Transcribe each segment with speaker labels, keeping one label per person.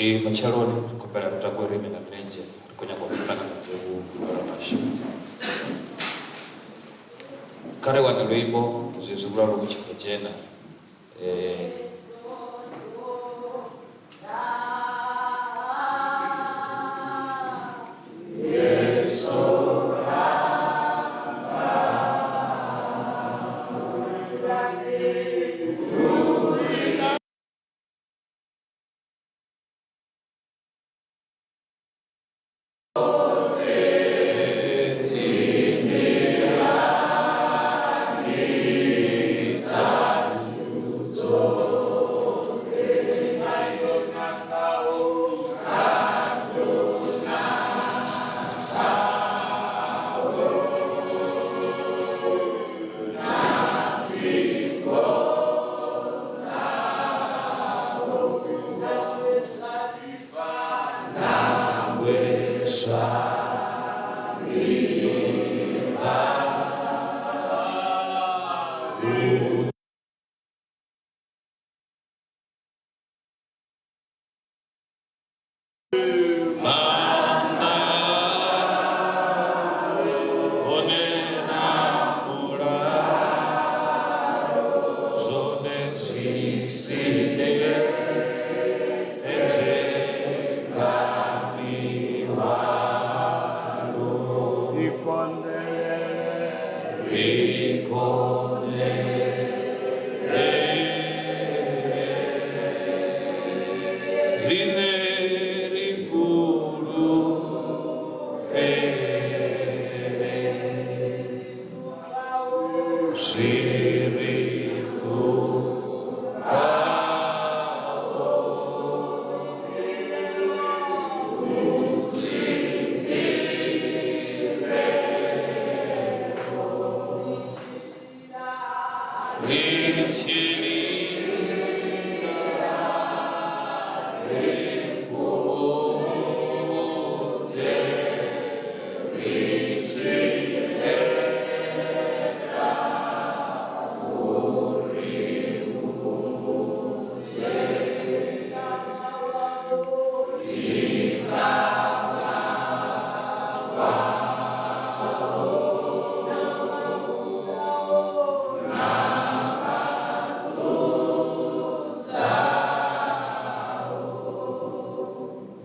Speaker 1: Ndi matsheloni, ri khou humbela ri takuwe ri ime nga milenzhe, ri khou nyaga uri ri ṱanganedze vhurwa hashu. Kha ri wane luimbo zwezwi vhulalo vhu tshi khou dzhena. Eh,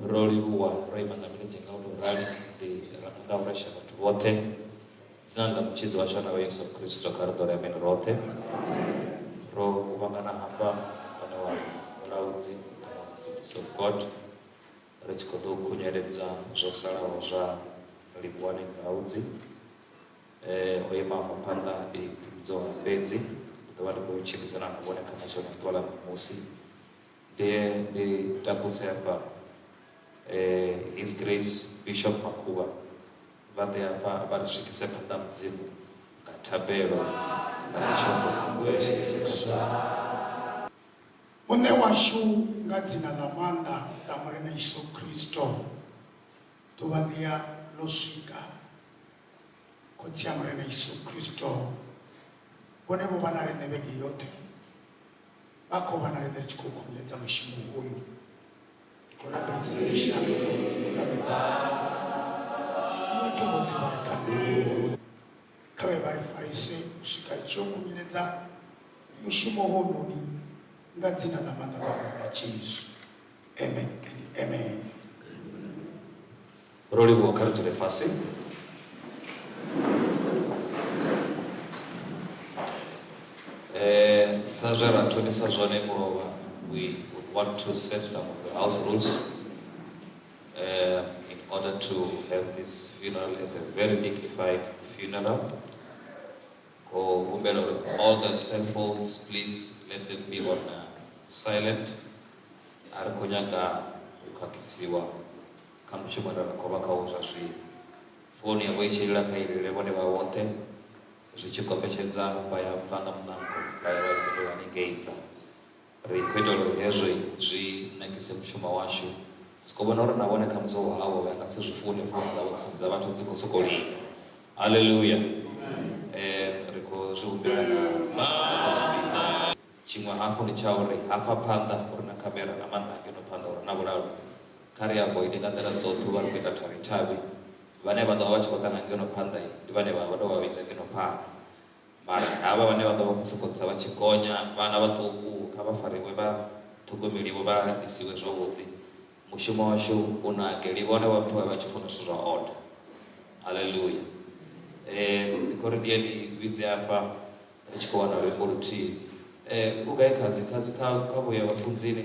Speaker 1: Ro livhuwa ro ima nga milenzhe nga u tou rali ndi nga u resha vhathu vhoṱhe dzinani ḽa mutshidzi washu na wa Yesu Kristo kha ri ḓo ri amen roṱhe. Ro kuvhangana hafha muṱani wa mulaudzi wa Assemblies of God ri tshi khou ḓo khunyeledza zwo salaho zwa Livhuwani Mulaudzi. O ima afha phanḓa ndi Ṱhungudzo fhedzi ndi ḓo vha ndi khou tshimbidzana na vhone kha matshelo a ḓuvha ḽa ṋamusi. Ndi ndi takuse hafha His Grace Bishop Makhuvha vha ḓe hafha vha ri swikise phanḓa ha Mudzimu nga thabelo nga Bishop vha ri swikise phanḓa.
Speaker 2: Muṋe washu, nga dzina ḽa maanḓa ḽa Murena Yesu Kristo, ḓuvha ḽiya ḽo swika. Khotsi a Murena Yesu Kristo, vhone vho vha na riṋe vhege yoṱhe, vha khou vha na riṋe ri tshi khou khunyeledza mushumo hoyu. Ndi khou rabelisa lushaka, ndi khou rabelisa na vhathu vhoṱhe vha re kha nnḓu. Kha vhe vha ri farise u swika ri tshi yo khunyeledza mushumo hounoni nga dzina ḽa maanḓa ḽa Murena Jesu. Amen and amen.
Speaker 1: Ro livhuwa, kha ri dzule fhasi. Eh, sa zwe ra thomisa zwone mulovha, we would want to set some of the house rules in order to have this funeral as a very dignified funeral. Khou humbela uri all the cell phones, please let them be on silent. A ri khou nyaga u khakhisiwa kha mushumo une ra khou vha khawo zwa zwino. Founu yavho i tshi lila kha i lile vhone vha vhoṱhe, zwi tshi kombetshedza vha ya bva nga muṋango vha ya vha i fhindula haningei nnḓa. Ri khou itela uri hezwi zwi nakise mushumo washu. Sokou vhona uri na vhone khamusi hu havho vha nga si zwi fune founu dzavho dza vhathu dzi khou sokou lila. Haleluya! Ri khou zwi humbela nga zwifhinga. Tshiṅwe hafhu ndi tsha uri hafha phanḓa hu re na khamera, nga maanḓa ngeno phanḓa hu re na vhulalo. Kha ri avoid nga nḓila dzoṱhe u vha ri khou ita thavhi-thavhi. Vhane vha ḓo vha vha tshi khou ḓa nga ngeno phanḓa ndi vhane vha vha tou vha vhidza ngeno phanḓa. Mara havha vhane vha ḓo vha khou sokou tsa vha tshi gonya, vhana vhaṱuku kha vha fariwe vha ṱhogomeliwe vha isiwe zwavhuḓi. Mushumo washu u nake, livhone vhathu vha vha tshi funa zwithu zwa order. Haleluya. Ndi khou ri ndi ye ndi vhidze hafha ri tshi khou wana luimbo luthihi. U gai khadzi? Khadzi kha kha vhuye vhafunzini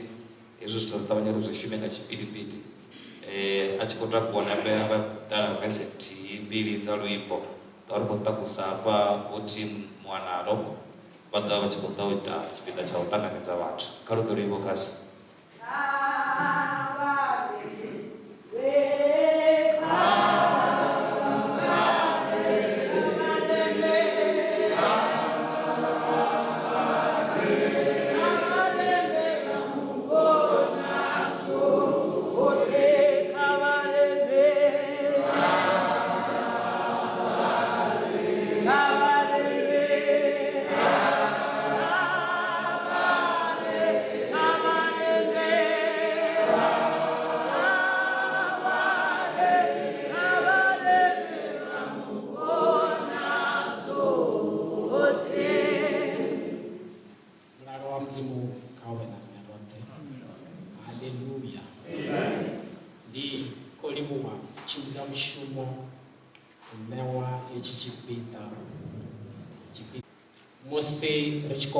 Speaker 1: hezwi zwithu ri ṱavhanye ri zwi shume nga tshipidipidi. A tshi khou takuwa nambe a vha ṱala vese nthihi mbili dza luimbo. Ḓo ri khou takusa hafha vho team Muanalo vha ḓo vha vha tshi khou ḓa u ita tshipiḓa tsha u ṱanganedza vhathu. Kha lu ḓe luimbo khasi.
Speaker 3: Mulalo wa Mudzimu kha u vhe na riṋe roṱhe. Haleluya. Ndi khou livhuwa tshimbidza mushumo u ṋewa hetshi tshipiḓa tshipiḓa musi ri tshi khou.